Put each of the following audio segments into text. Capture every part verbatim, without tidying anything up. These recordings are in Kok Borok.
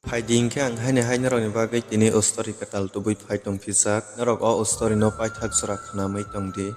Phaidi hinkhe ang haini hai norokni bagwi tini o story kwtal tubui phai tongphijak. Norok o story no paithak jora khwnamwi tongdi.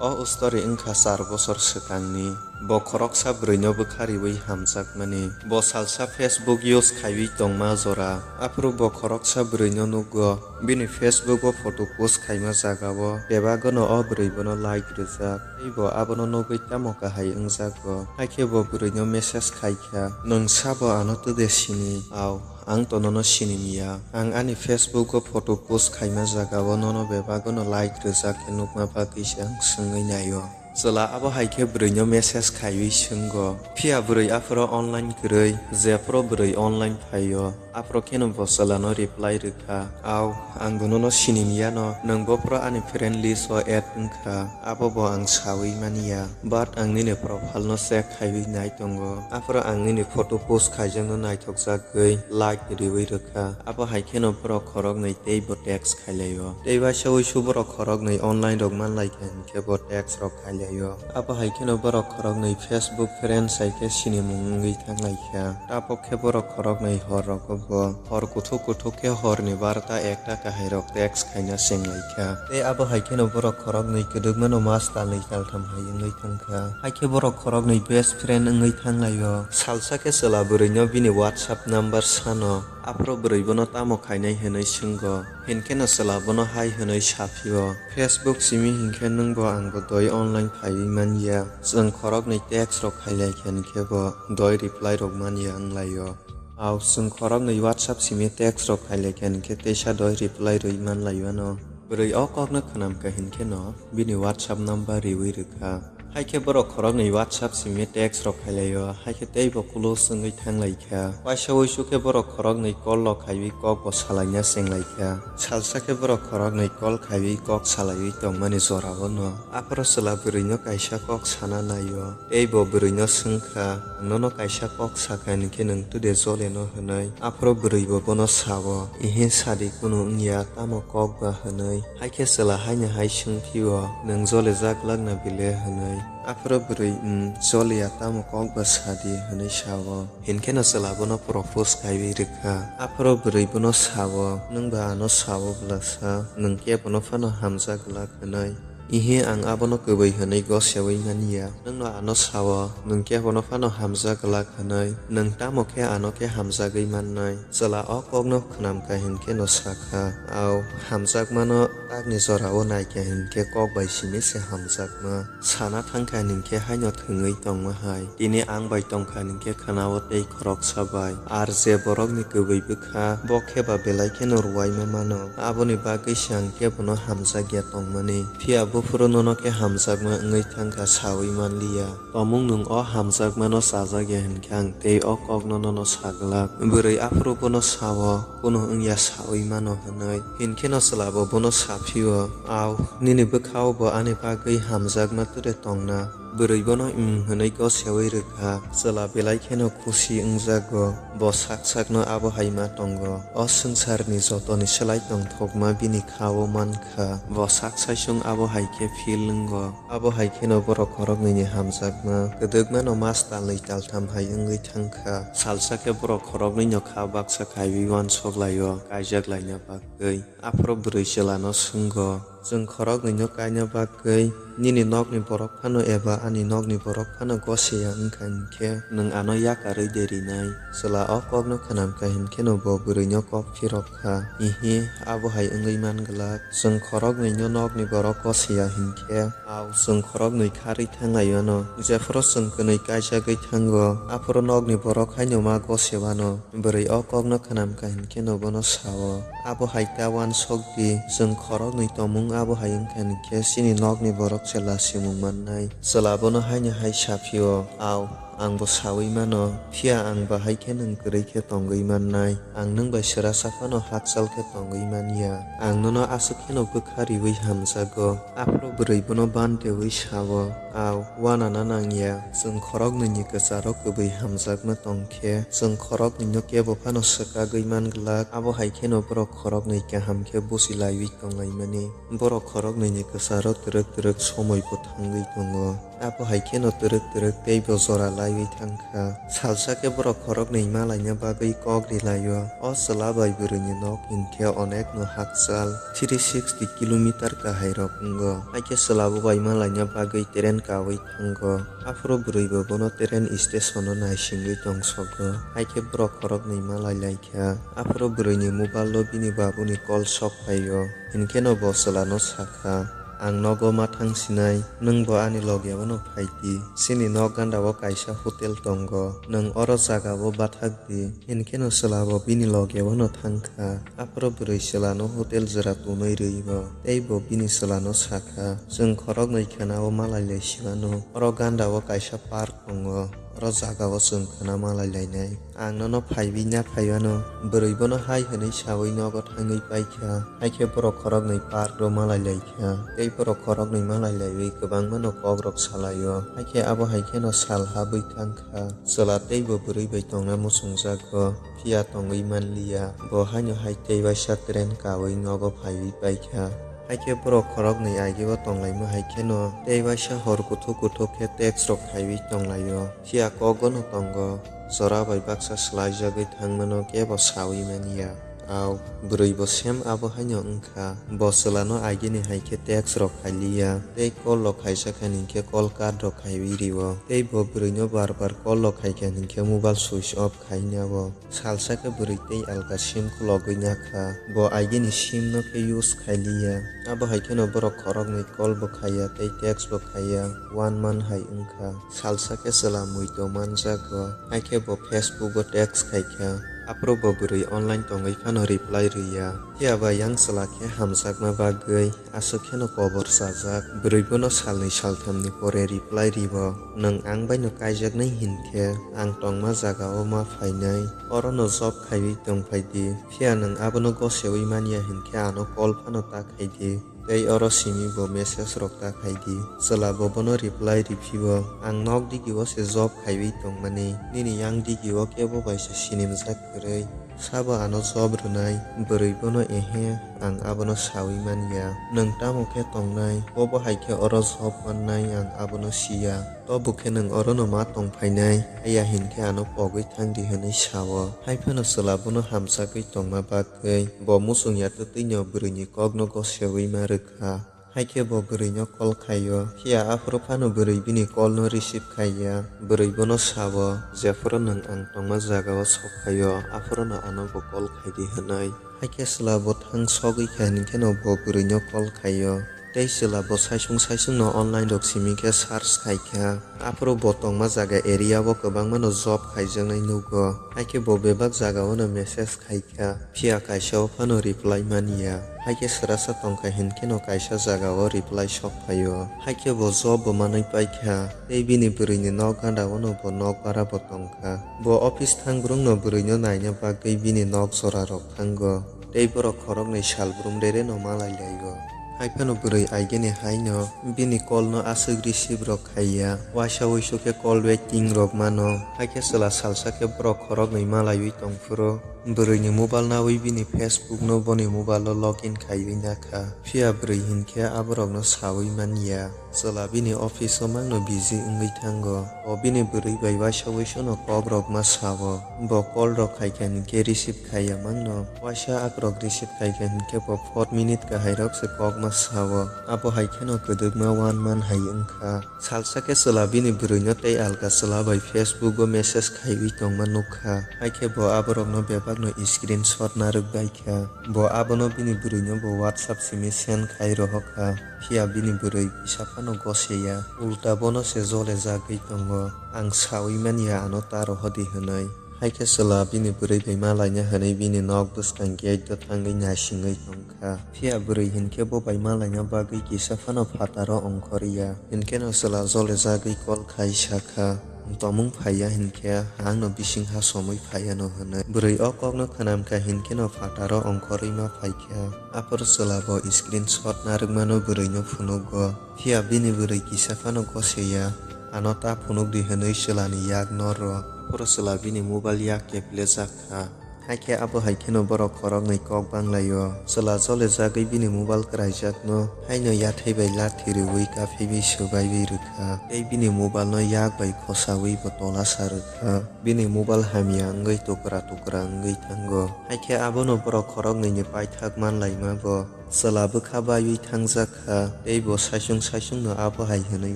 O story wngkha char bochor swkangni. Bo khoroksa bwrwino bwkha riwi hamjakmani. Bo salsa Facebook use khaiwi tongma jora. Aphuru bo khoroksa bwrwino nukgo. Bini Facebook o photo post khaima jagao bebagwno o bwrwi bono like rwjak. Tei bo abono nugwi tamo kahai wngjago. Haikhe bo bwrwino message khaikha, "Nwng sabo ano twde sini?" Au. Ang to nono sinimiya. Ang ani Facebook o photo post khaima jagao nono bebagwno like rwjak khe nukma bagwi se ang swngwi naio. Chwla abo hai khe bwrwino message khaiwi swnggo. Phiya bwrwi aphoro online kwrwi, jephoro bwrwi online phaio, aphoro kheno bo chwlano reply rwkha, "Au, ang bo nono sinimiyano, nwng bophoro ani friend list o add wngkha, abo bo ang sawi maniya, but ang nini profile no check khaiwi nai tongo, aphoro ang nini photo post khaijakno naithokjak." Tei like riwi rwkha. Abo hai kheno borok khoroknwi tei bo text khailaio. Tei waisa uisu borok khoroknwi online rok manlaikha hinkhe bo text rok khailaio. Abo hai kheno borok khoroknwi Facebook friends hai khe sinimung wngwi thanglaikha. Tabok khe borok khoroknwi hor rogo bo hor kuthuk kuthuk khe horni barota ekta kahai rok text khaina chenglaikha. Tei abo hai kheno borok khoroknwi kwdwkmano mas talnwi taltham hai wngwi thangkha. Haikhe borok khoroknwi best friend wngwi thanglaio. Salsa khe chwla bwrwino bini WhatsApp number sano. Aphuru bwrwi bono tamo khainai hwnwi swnggo. Hinkheno chwla bono hai hwnwi saphio, "Facebook simi hinkhe nwngbo angbo doi online phaiwi manya." Chwng khoroknwi text rok khailaikha hinkhe bo doi reply rok manya wnglaio. Au, chwng khoroknwi WhatsApp simi text rok khailaikha hinkhe teisa doi reply rwi manlaiwano. Bwrwi o kokno khwnamkha hinkheno bini WhatsApp number riwi rwkha. Haikhe borok khoroknwi WhatsApp simi text rok khailaio, haikhe teibo close wngwi thanglaikha. Waisa uisu khe borok khoroknwi call rok khaiwi kokbo salaina chenglaikha. Salsa khe borok khoroknwi call khaiwi kok salaiwi tongmani jorao no. Aphuru chwla bwrwino kaisa kok sana naio, teibo bwrwino swngkha, "Ang nono kaisa kok sakha hinkhe nwng twde jole no?" hwnwi. Aphuru bwrwibo bono sao, "Ihi sadi, kunu wngya, tamo kok ba?" hwnwi. Haikhe chwla haino hai swngphio, "Nwng jolijak glak na bile?" hwnwi. Aphuru bwrwi, "Umm, joliya, tamo kok ba sadi," hwnwi sao. Hinkheno chwla bono propose khaiwi rwkha. Aphuru bwrwi bono sao, "Nwng ba ano sao bwlasa, nwng kebono phano hamjak glak," hwnwi. "Ihi, ang abono kwbwi hwnwi gosewi maniya. Nwngno ano sao, nwng kebono phano hamjak glak hwnwi. Nwng tamo khe ano khe hamjagwi mannai?" Chwla o kokno khwnamkha hinkheno sakha, "Au, hamjakmano takni jorao naikha hinkhe kok bai simi se hamjakma. Sana thangkha hinkhe haino thwngwi tongma hai. Tini ang bai tongkha hinkhe khwnao tei khoroksa bai. Ar je borokni kwbwi bwkha, bo khe ba belai kheno ruwaima mano. Aboni bagwi se ang kebono hamjakya tongmani. Phiya buphuru nono khe hamjakma wngwi thangkha sawi manliya. Tomung nwng o hamjakmano chajakya hinkhe ang tei o kokno nono saglak." Bwrwi aphuru bono sao, "Kunu wngya, sawi mano," hwnwi. Hinkheno chwlabo bono saphio, "Au, nini bwkhao bo ani bagwi hamjakma twre tongna?" Bwrwi bono "Umm" hwnwi gosewi rwkha. Chwla belai kheno khusi wngjago, bo sak sakno abo hai ma tongo. O swngcharni jotoni slai tongthokma bini kha-o mankha, bo sak saisung abo hai khe feel wngo. Abo hai kheno borok khoroknwini hamjakma kwdwkmano mas talnwi taltham hai wngwi thangkha. Salsa khe borok khoroknwino kha baksa khaiwi uansuk laio, kaijak laina bagwi. Aphuru bwrwi chwlano swnggo, "Chwng khoroknwino kaina bagwi nini nokni borok phano eba ani nokni borok phano gosiya wngkha hinkhe, nwng ano yakarwi de rinai?" Chwla o kokno khwnamkha hinkheno bo bwrwino kok phirok kha, "Ihi, abo hai wngwi man glak. Chwng khoroknwino nokni borok gosiya hinkhe, au, chwng khoroknwi kharwi thanglaio no. Jephuru chwng kwnwi kaijagwi thango, aphuru nokni borok haino ma gosewano." Bwrwi o kokno khwnamkha hinkheno bono sao, "Abo hai ta uansuk di, chwng khoroknwi tongmung abo hai wngkha hinkhe chini nokni borok se lasimung mannai." Chwla bono haino hai saphio, "Au, ang bo sawi mano, phiya ang bahai khe nwng kwrwi khe tongwi mannai. Ang nwng bai swrasa phano hakchal khe tongwi manya. Ang nono aswk kheno bwkha riwi hamjago." Aphuru bwrwi bono bantewi sao, "Au, uanana nangya, chwng khoroknwini kwcharo kwbwi hamjakma tong khe, chwng khoroknwino kebo phano swkagwi man glak, abo hai kheno borok khoroknwi kaham khe buchi laiwi tonglaimani. Borok khoroknwini kwcharo twrwk twrwk somoi bo thangwi tongo." Abo hai kheno twrwk twrwk teibo jora laiwi thang kha. Salsa khe borok khoroknwi malaina bagwi kok ri lai-o. O chwla bai bwrwini nok hinkhe onekno hakchal three sixty kilometer kahairok wngo. Hakhe chwla bo bai malaina bagwi train kaui thango. Aphuru bwrwibo bono train station-o naisingwi tongsogo. Hakhe borok khoroknwi malai lai kha. Aphuru bwrwini mobile-o bini babuni call sok phai-o. Hinkheno bo chwlano sa kha, "Ang nogo ma thang sinai, nwng bo ani loge-o no phai di. Chini nok ganda-o kaisa hotel tongo, nwng oro jaga-o bathak di." Hinkheno chwla bo bini loge-o no thang kha. Aphuru bwrwi chwlano hotel jora tonwi rwi-o, tei bo bini chwlano sa kha, "Chwng khoroknwi khena-o malai lai si mano. Oro ganda-o kaisa park tongo, oro jaga-o chwng khena malai lainai. Ang nono phaiwi na phaiwano." Bwrwi bono hai hwnwi saui nogo thangwi pai kha. Hakhe borok khoroknwi park-o malai lai kha, tei borok khoroknwi malai laiwi kwbangmano kokrok sa lai-o. Hakhe abo hai kheno sal habwi thang kha. Chwla tei bo bwrwi bai tongna muchungjago, phiya tongwi man liya. Bo haino hai tei waisa train kaui nogo phaiwi pai kha. Hakhe borok khoroknwi ageo tonglaima hai kheno tei waisa hor kuthuk kuthuk khe text rok khaiwi tonglaio. Phiya kokgono tongo, jora bai baksa swlaijagwi thangmano kebo saui man ya. Au, bwrwi bo same abo haino wngkha. Bo chwlano agini hai khe text rok khailiya, tei call rok khaijak kha hinkhe call cut rok khaiwi rio. Tei bo bwrwino bar bar call rok khaikha hinkhe mobile switch off khaina o. Salsa khe bwrwi tei alka sim khulogwi nakha. Bo agini sim no khe use khailiya. Abo hai kheno borok khoroknwi call bo khaiya tei text bo khaiya, one month hai wngkha. Salsa khe chwla muitu manjago, hakhe bo Facebook o text khaikha. Aphuru bo bwrwi online tongwi phano reply rwya. Phiya ba yang chwla khe hamjakma bagwi aswk kheno kobor chajak. Bwrwi bono salnwi salthamni pore reply ribo, "Nwng ang baino kaijaknai hinkhe ang tongma jaga-o ma phainai. Orono job khaiwi tongphai di. Phiya nwng abono gosewi manya hinkhe ano call phano ta khai di. Tei oro simi bo message rok ta khai di." Chwla bo bono reply riphibo, "Ang nok digi-o se job khaiwi tongmani, nini yang digi-o kebo bai se sinimjak kwrwi. Sabo ano job rwnai?" Bwrwi bono, "Ehe, ang abono saui man ya. Nwng tamo khe tongnai? Bobo hai khe oro job mannai, ang abono si ya. Tobo khe nwng orono ma tong phainai? Haya hinkhe ano pogwi thang di," hwnwi sa-o. Hai phano chwla bono hamjagwi tongma bagwi bo muchung ya twtwino bwrwini kokno gosewi ma rwkha. Hakhe bo bwrwino call khaio, phiya aphuru phano bwrwi bini call no receive khaiya. Bwrwi bono sao, "Jephuru nwng ang tongma jaga-o sok phaio, aphuruno ano bo call khai di," hwnwi. Hakhe chwla bo thang sogwi kha hinkheno bo bwrwino call khaio. Tei chwla bo saisung saisungno online rok simi khe search khai kha. Aphuru bo tongma jaga area o kwbangmano job khaijaknai nugo. Hakhe bo bebak jaga-o no message khai kha, phiya kaisa o phano reply man ya. Hakhe swrasa tongkha hinkheno kaisa jaga-o reply sok phaio. Hakhe bo job bo manwi pai kha, tei bini bwrwini nok ganda-o no bo nok bara bo tongkha. Bo office thangbrwngno bwrwino naina bagwi bini nok jorarok thango, tei borok khoroknwi salbrum rereno malai laio. Hai phano bwrwi aigeni haino bini call no aswk receive rok khaiya, waisa wuisu khe call waiting rok mano. Hakhe chwla salsa khe borok khoroknwi malaiwi tongphuru bwrwini mobile nawi bini Facebook no boni mobile o login khaiwi nakha. Phiya bwrwi hinkhe aborokno saui man ya. Chwla bini office o mangno busy wngwi thango. O bini bwrwi bai waisa wuisu no kok rok ma sao. Bo call rok khaikha hinkhe receive khaiya mangno. Waisa akrok receive khaikha hinkhe bo four minute kahairok se kok ma sao. Abo hai kheno kwdwkma one month hai wngkha. Salsa khe chwla bini bwrwino tei alka chwla bai Facebook o message khaiwi tongma nukha. Haikhe bo aborokno bebakno screenshot narwk baikha. Bo abono bini bwrwino bo WhatsApp simi send khai rohorkha. Phiya bini bwrwi kisa phano goseya, ulta bono se jole jagwi tongo. Ang saui manya ano ta rohodi hwnwi. Haikhe chwla bini bwrwi bai malaina hwnwi bini nok bwskang gate o thangwi naisingwi tongkha. Phiya bwrwi hinkhe bo bai malaina bagwi kisa phano phataro ongkhorya. Hinkheno chwla jole jagwi call khai sakha, "Tomung phaiya hinkhe angno bising ha somwi phaiya no," hwnwi. Bwrwi o kokno khwnamkha hinkheno phataro ongkhorwi ma phaikha. Aphuru chwla bo screenshot narwkmano bwrwino phunugo. Phiya bini bwrwi kisa phano goseya, ano ta phunukdi hwnwi chwlani yak noro. Aphuru chwla bini mobile yak keplejak kha. Hakhe abo hai kheno borok khoroknwi kok banglaio. Chwla jole jagwi bini mobile kwraijakno haino yathai bai lathi rwui kaphaiwi swbaiwi rwkha tei bini mobile no yak bai khosaui bo tola sa rwkha. Bini mobile hamya wngwi tukra tukra wngwi thango. Hakhe abono borok khoroknwini paithak manlaimago. Chwla bwkha baiwi thangjak kha tei bo saichung saichungno abo hai hwnwi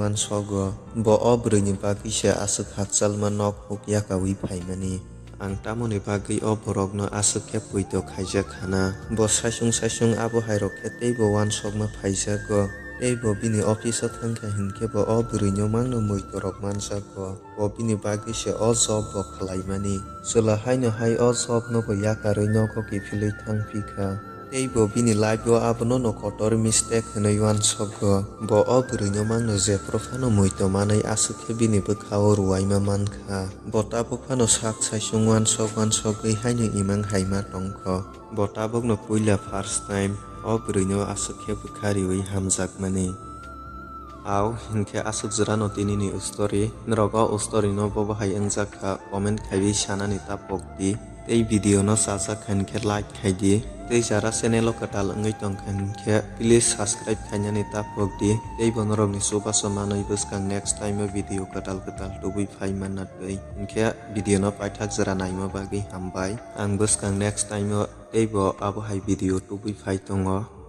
uansogo, bo o bwrwini bagwi se aswk hakchalma nok huk yakaui phaimani. Ang tamoni bagwi o borokno aswk khe poito khaijak hana? Bo saichung saichung abo hairok khe teibo uansokma phaijago. Teibo bini office-o thangkha hinkhe bo o bwrwino mangno muitorok manjago. Bo bini bagwi se o job bo khwlaimani. Chwla haino hai o job no bo yakarwi nogo kiphilwi thangphi kha. Tei bo bini life o abono no kotor mistake hwnwi uansokgo. Bo o bwrwino mangno jephru phano muitu manwi aswk khe bini bwkha o ruaima mankha. Bo tabuk phano sak saichung uansok uansokgwi haino imang haima tongkho. Bo tabukno puila first time o bwrwino aswk khe bwkha riwi hamjakmani. Au hinkhe aswk jora no tini ni story. Norok o story no bobo hai wngjak kha comment khaiwi sanani ta pok di. Tei video no chajak kha hinkhe like khai di. Tei jara channel o kwtal wngwi tong kha hinkhe please subscribe khainani ta pok di. Tei bo norok ni chubachu manwi bwskang next time o video kwtal kwtal tubui phai manna twi. Hinkhe video no paithak jora naima bagwi hambai. Ang bwskang next time o tei bo abo hai video tubui phai tongo.